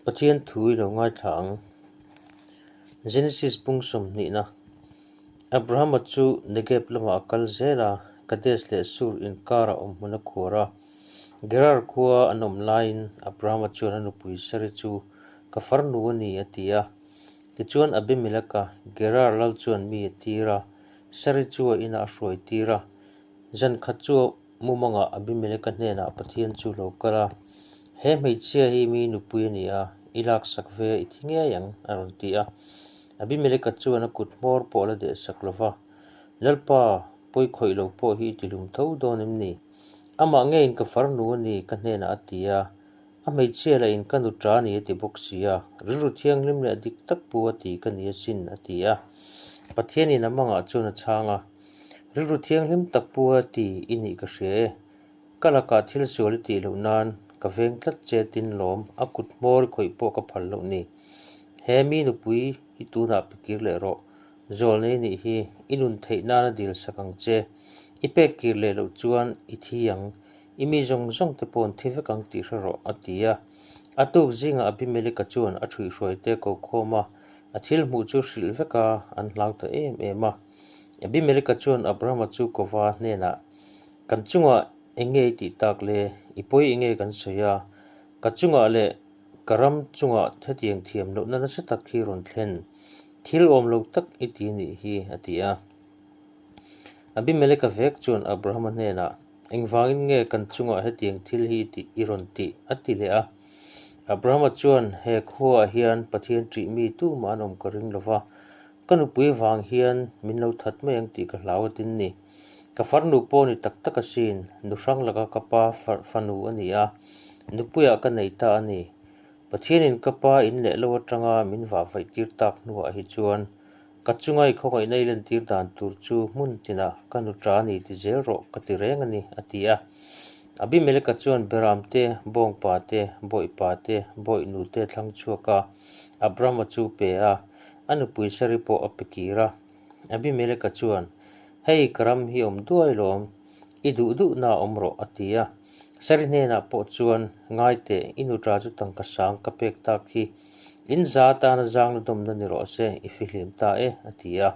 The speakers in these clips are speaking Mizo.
Pathian thu i lo ngaithla ang. Genesis bung sawmhnihna. Abrahama chu Negeb lamah a kal zel a, Kadesh leh Sur inkarah awmhmun a khuar a. Gerar khua an awm laiin Abrahama chuan a nupui Sari chu, Ka farnu a ni, a ti a. Tichuan Abimeleka, Gerar lal chuan mi a tir a, Sari chu a inah a hruai tir a. Zan khat chu Mumangah Abimeleka hnenah Pathian chu lo kal a, He hmeichhia hi mi nupui a ni a, i laksak ve i thi ngei ang, a rawn ti a. Abimeleka chuan a kut hmawr pawh a la dehsak lo va, Lalpa, pawi khawih lo pawh hi i tilum tho dawn em ni? Amah ngeiin ka farnu a ni, ka hnenah a ti a. A hmeichhia lah in ka nu ta ni a ti bawk si a, rilru thianghlim leh dik tak pu a ti ka ni asin, a ti a. Pathianin a mangah chuan a chhang a. Rilru thianghlim tak pu a ti i nih ka hria e. Ka lakah thil sual i tih loh nan ka veng tlat che tin lawm a kut hmawr i khawih pawh ka phal loh ni. He mi nupui hi tunah pe kir leh rawh. Zawlna i nih hi i nun theih nan a dil sak ang che. I pek kir leh loh chuan i thi ang. I mi zawng zawng te pawh an thi vek ang tih hre rawh a ti a. A tuk zingah Abimeleka chuan a ṭhuihhruaite ko khawm a, a thil hmuh chu hrilh vek a, an hlau ta em em a. Abimeleka chuan Abrahama chu kova hnenah, Kan chungah eng nge i tih tak le? I pawi eng nge kan sawi a? Ka chungah leh ka ram chungah hetiang thiam lohna nasa tak hi rawn thlen. Thil awm lo tak i ti nih hi, a ti a. Abimeleka vek chuan Abrahama hnenah, Engvangin nge kan chungah hetiang thil hi i tih i rawn tih? a ti leh a. Abrahama chuan, He khuaah hian Pathian ṭih mi tumah an awm ka ring lo va, Ka nupui vang hian min lo that mai ang tih ka hlau a tin ni. Ka farnu pawh ni tak tak asin, nu hrang laka ka pa fanu a ni a, nupuiah ka nei ta a ni. Pathianin ka pa in leh lo atanga min vah vaih tir tak hnuah hi chuan ka chunga i khawngaihna i lentir dan tur chu hmun tinah ka nu ta ni ti zel rawh ka ti reng a ni, a ti a. Abimeleka chuan Beram te, Bawngpa te, Bawihpa te, Bawihnu te thlang chhuak a, Abrahama chu pe a, a nupui Sari pawh a pe kir a. Abimeleka chuan, Hei, ka ram hi awm duai lawm, i duh duhna awm rawh, a ti a. Sari hnenah pawh chuan, Ngai teh, i nuṭa chu tangka sang ka pek tak hi, in za atana zangna dawmna ni rawh se, i fihlim ta e, a ti a.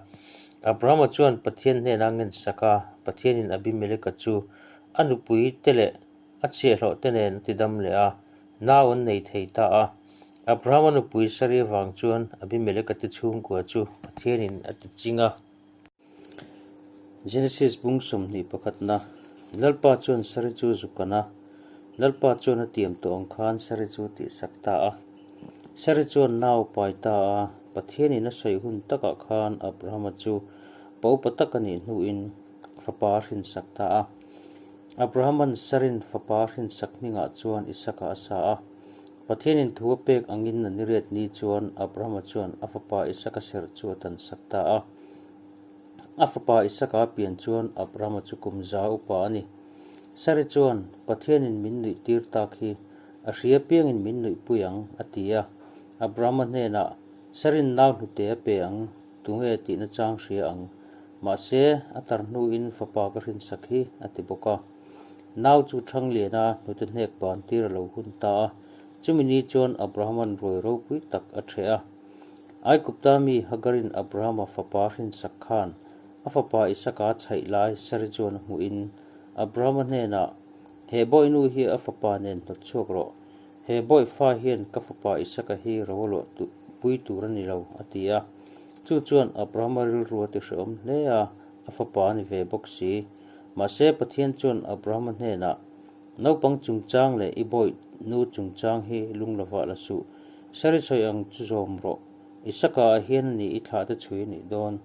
Abrahama chuan Pathian hnenah a ngensak a, Pathianin Abimeleka chu a nupui te leh a chhiahhlawh te nen a tidam leh a, nau an nei thei ta a. Abrahama nupui Sari avang chuan Abimeleka te chhungkua chu Pathianin a ti ching a. Genesis bung 21 pakhatna, Lalpa chuan Sari chu zu kan a, Lalpa chuan a tiam tawh ang khan Sari chu a tihsak ta a. Sari chuan nau a pai ta a, Pathianin a sawi hun takah khan Abrahama chu pa upa tak a nih hnuin fapa a hrinsak ta a. Abrahama'n Sarin fapa a hrinsak hmingah chuan Isaka a sa a. Pathianin thu a pek angin a niriat ni chuan Abrahama chuan a fapa Isaka serh chu a tansak ta a. A fapa Isaka a pian chuan Abrahama chu kum za upa a ni. Sari chuan, Pathianin min nuih tir tak hi, a hria piangin min nuihpui ang, a ti a. Abrahama hnenah, Sarin nau hnute a pe ang, tunge tihna chang hria ang. Mahse, a tar hnuin fapa ka hrinsak hi, a ti bawk a. Nau chu Thangliana hnute hnek ban tir a lo hun ta a, chumi ni chuan Abrahama'n ruai ropui tak a ṭheh a. Aigupta mi Hagarin Abrahama fapa hrinsak khan a fapa Isaka chhaih lai Sari chuan a hmuhin Abrahama hnenah, He bawihnu hi a fapa nen hnawt chhuak rawh. He bawihfa hian ka fapa Isaka hi ro a luah pui tur a ni lo, a ti a. Chu chuan Abrahama rilru a tihrehawm hle a, a fapa a ni ve bawk si. Mahse, Pathian chuan Abrahama hnenah, Naupang chungchang leh i bawih nu chungchang hi lung lovah la suh. Sari sawi ang chu zawm rawh. Isaka ah hian a ni i thlah te chhui a nih dawn.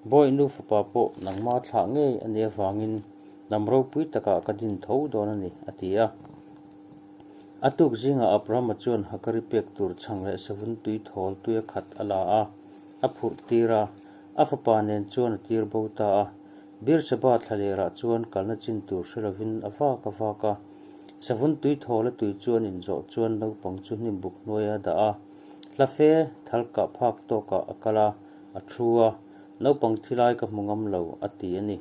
Bawih nu fapa pawh nangma thlah ngei a nih avangin hnam ropui takah ka din tho dawn a ni, a ti a. A tuk zingah Abrahama chuan Hagari pek tur chhang leh savun tui thawl tuia khat a la a, a phurh tir a, a fapa nen chuan a tir bo ta a. Beersheba thlalerah chuan kalna chin tur hre lovin a vak a vak a. Savun tui thawl a tui chu an inzawh chuan naupang chu hnim buk hnuaia a dah a. Hla fe thal kah phak tawkah a kal a, a thu a, Naupang thi lai ka hmu ngam lo, a ti a ni.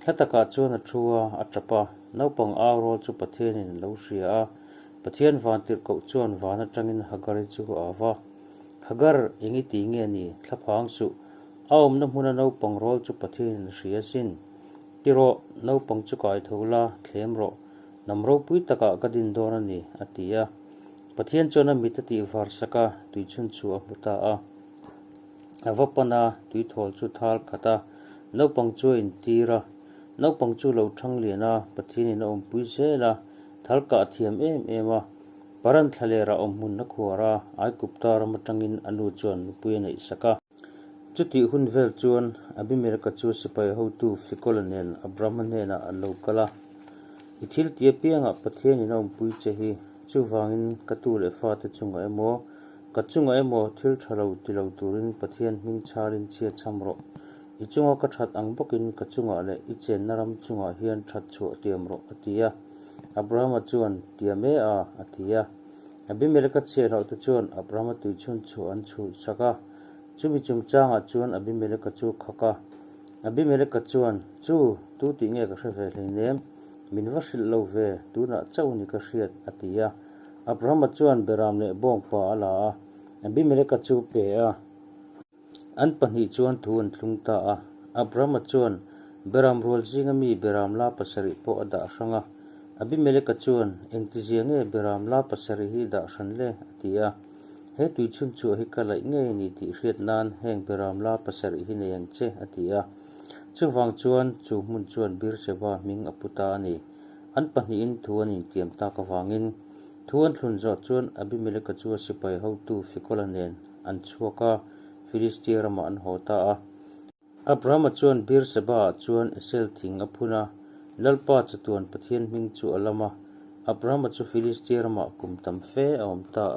Hla takah chuan a thu a, a tap a. Naupang au rawl chu Pathianin a lo hria a. Pathian vantirhkoh chuan van atangin Hagari chu a au va, Hagar, eng i ti nge ni? Thlaphang suh. A awmna hmuna naupang rawl chu Pathianin a hria asin. Ti rawh, naupang chu kai tho la, thlem rawh. Hnam ropui takah ka din dawn a ni, a ti a. Pathian chuan a mit a tih var sak a, tuichhun chu a hmu ta a. A va pan a, tuithawl chu thal khat a, naupang chu a intir a. Naupang chu lo thang lian a, Pathianin a awmpui zel a, thal kah a thiam em em a. Paran thlalerah awmhmun a khuar a, Aigupta ram atangin a nu chuan nupui a neih sak a. Chutih hun vel chuan Abimeleka chu sipai hotu Fikola nen Abrahama hnenah an lo kal a, I thil ti apiangah Pathianin a awmpui che hi, chuvangin ka tu leh fate chungah emaw, ka chungah emaw thil tha lo ti lo turin Pathian hming chhalin chhia chham rawh. I chunga ka that ang bawkin ka chungah leh i chenna ram chungah hian that chhuah tiam rawh, a ti a. Abrahama chuan, Tiam e a, a ti a. Abimeleka chhiahhlauhte chuan Abrahama tuichhun chhuah an chhuhsak a. Chumi chungchangah chuan Abimeleka chu khak a. Abimeleka chuan, Chu, tu tih nge ka hre ve hleinem? Min va hrilh lo ve, tunah chauh ni ka hriat, a ti a. Abrahama chuan Beram leh bawngpa a la a, Abimeleka chu pe a. An pahnih chuan thu an thlung ta a. Abrahama chuan Beram rual zinga mi Beram la pasarih pawh a dah hrang a. Abimeleka chuan, Engtizia nge Beram la pasarih hi dah hran le? a ti a. He tui chhunchhuah hi ka laih ngei a ni tih hriat nan heng Beram la pasarih hi nei ang che, a ti a. Chuvang chuan chu hmun chuan Beersheba hming a pu ta a ni. An pahnihin thu an intiam tak avangin thu an thlun zawh chuan Abimeleka chu a sipai hotu Fikola nen an chhuak a, Filistia ramah an haw ta a. Abrahama chuan Beersheba-ah chuan Esel thing a phun a, Lalpa chatuan Pathian hming chu a lam a. Abrahama chu Filistia ramah kum tam fe a awm ta a.